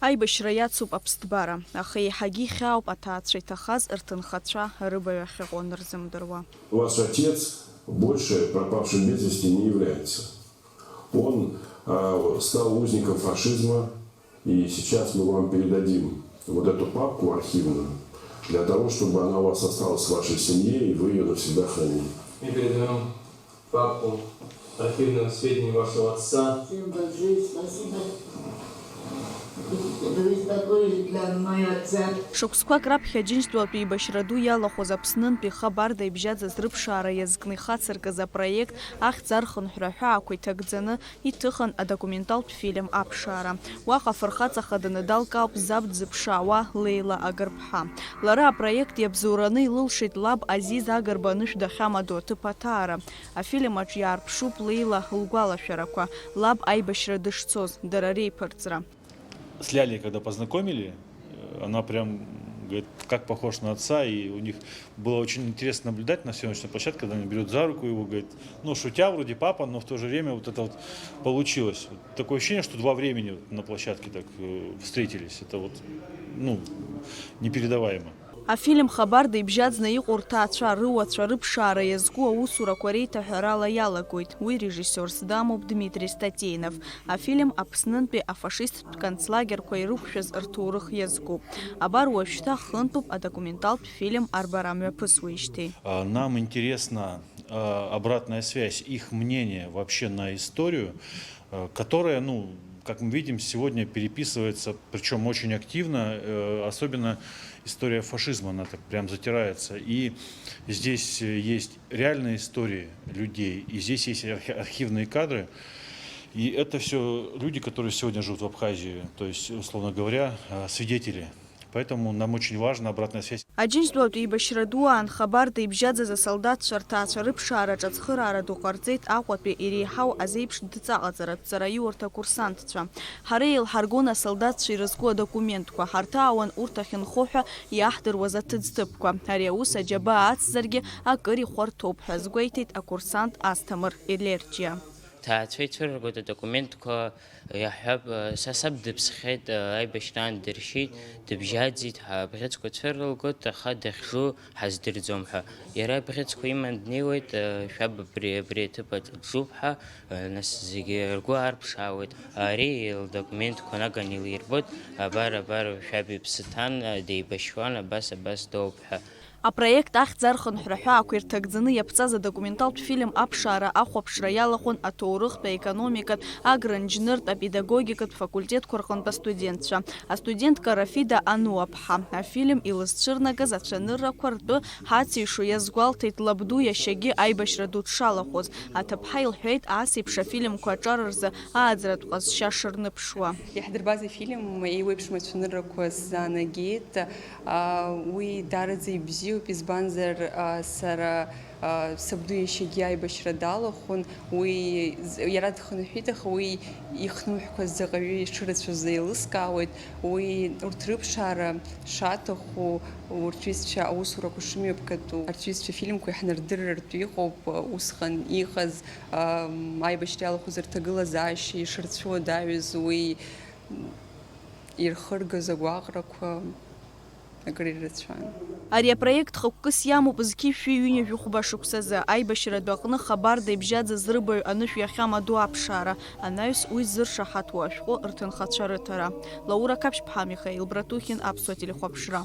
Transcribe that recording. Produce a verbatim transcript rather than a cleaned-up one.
Аибашьра иацуп аԥсҭбара, аха еиҳагьы ихьаауп аҭаацәа иҭахаз рҭынхацәа рыбаҩ ахьыҟоу анырзымдыруа. Ваш отец больше пропавшим без вести не является. Он а, стал узником фашизма, и сейчас мы вам передадим вот эту папку архивную, для того, чтобы она у вас осталась в вашей семье, и вы ее навсегда хранили. Мы передаем папку архивного сведения вашего отца. Всем большое спасибо. Вы беспокоили для моего отца. Шықәсқәак раԥхьа Аџьынџьтәылатәи еибашьра ду иалахәыз Аԥснынтәи хабарда ибжьаӡыз рыԥшаара иазкны ихацыркыз апроект ахьӡ архынҳәра аҳәаақәа иҭагӡаны иҭыхын адокументалтә фильм аԥшаара. Уаҟа афырхаҵа хаданы далкаауп заб дзыԥшаауа Леила Агырԥҳа. Лара апроект иабзоураны илылшеит лаб Азиз Агрба анышә дахьамадоу аҭыԥ аҭаара. Афильм аҿы иаарԥшуп Леила лгәалашәарақәа, лаб аибашьра дышцоз, дара реиԥырҵра. С Лялей, когда познакомили, э, она прям говорит, как похож на отца, и у них было очень интересно наблюдать на съемочной площадке, когда она берет за руку его, говорит, ну, шутя вроде папа, но в то же время вот это вот получилось. Вот такое ощущение, что два времени вот на площадке так э, встретились. Это вот, ну, непередаваемо. Афильм хабарда ибжьаӡны иҟоу рҭаацәа, рыуацәа рыԥшаара иазку аусурақәа реиҭаҳәарала иалагоит. Уи режиссиорс дамоуп Дмитри Статейнов. Афильм Аԥснынтәи афашисттә концлагерқәа ирықәшәаз рҭоурых иазкуп. Абар уажәшьҭа хынтәуп адокументалтә фильм арбара мҩаԥысуеижьҭеи. А, Нам интересна а, обратная связь, их мнение вообще на историю, а, которая, ну, как мы видим, сегодня переписывается, причем очень активно, э, особенно история фашизма, она так прям затирается. И здесь э, есть реальные истории людей, и здесь есть архи- архивные кадры. И это все люди, которые сегодня живут в Абхазии, то есть, условно говоря, а, свидетели. Поэтому нам очень важна обратная связь. Аџьынџьтәылатә еибашьра ду аан хабарда ибжьаӡыз асолдаҭцәа рҭаацәа рыԥшаараҿы ацхыраара ду ҟарҵеит Аҟәатәи иреиҳау азеиԥш дҵаҟаҵаратә ҵараиурҭа акурсантцәа. Ҳара еилҳаргон асолдаҭцәа ирызку адокументқәа, ҳарҭаауан урҭ ахьынхо ҳәа иаҳдыруаз аҭыӡҭыԥқәа. Ари аус аџьабаа ацзаргьы акыр ихәарҭоуп ҳәа азгәеиҭеит акурсант Асҭамыр Елерчиа. Ҭаацәа ицәырыргоит адокументқәа, иаҳҳәап, са саб дыԥсхьеит, аибашьраан дыршьит, дыбжьаӡит ҳәа абӷьыцқәа цәырылгоит, аха дахьжу ҳаздырӡом ҳәа. Иара абӷьыцқәа иман днеиуеит, шәаб абри, абри аҭыԥ аҿы дҿуп ҳәа, нас зегьы ргәы арԥшаауеит. Ари лдокументқәа наган илирбоит, абар, абар, шәаб иԥсы ҭан, деибашьуан, абас, абас доуп ҳәа. Апроект ахьӡ архынҳәра ҳәаақәа ирҭагӡаны иаԥҵаз адокументалтә фильм аԥшаара ахәаԥшра иалахәын аҭоурыхтә, аекономикатә, агрынџьныртә, апедагогикатә факультетқәа рҟынтә астудентцәа. Астудентка Рафида Ануаԥҳа афильм илызцәырнагаз ацәаныррақәа ртәы ҳацишо иазгәалҭеит лабду иашьагьы аибашьра ду дшалахәыз. Аҭыԥҳа илҳәеит ас еиԥш афильмқәа аҿар рзы ааӡаратә ҟазшьа шырныԥшуа. Иаҳдырбаз афильм еиуеиԥшым ацәаныррақәа сзаанагеит. Уи даараӡа ибзиоуп, избанзар, сара сабду иашьагьы аибашьра далахәын. Уи иара дхынҳәит, аха уи ихнымҳәқәаз заҟаҩы ишырацәаз еилыскаауеит. Уи урҭ рыԥшаара шаҭаху, урҭ рҩызцәа аусурақәа шымҩаԥгатәу, арҭ рҩызцәа афильмқәа иаҳнардырыртә иҟоуп усҟан иҟаз аибашьра иалахәыз рҭагылазаашьа ишырцәуадаҩыз, уи ирхыргаз агәаҟрақәа акыр ирацәан. Ари апроект хықәкыс иамоуп зқьи шәи ҩынҩажәи хәба шықәсазы аибашьратә аҟны хабарда ибжьаӡыз рыбаҩ анышә иахьамадоу аԥшаара, анаҩс уи ззыршаҳаҭуа ашәҟәы рҭынхацәа рыҭара. Лаура Қаԥшьԥҳа, Михаил Братухин, Аԥсуа телехәаԥшра.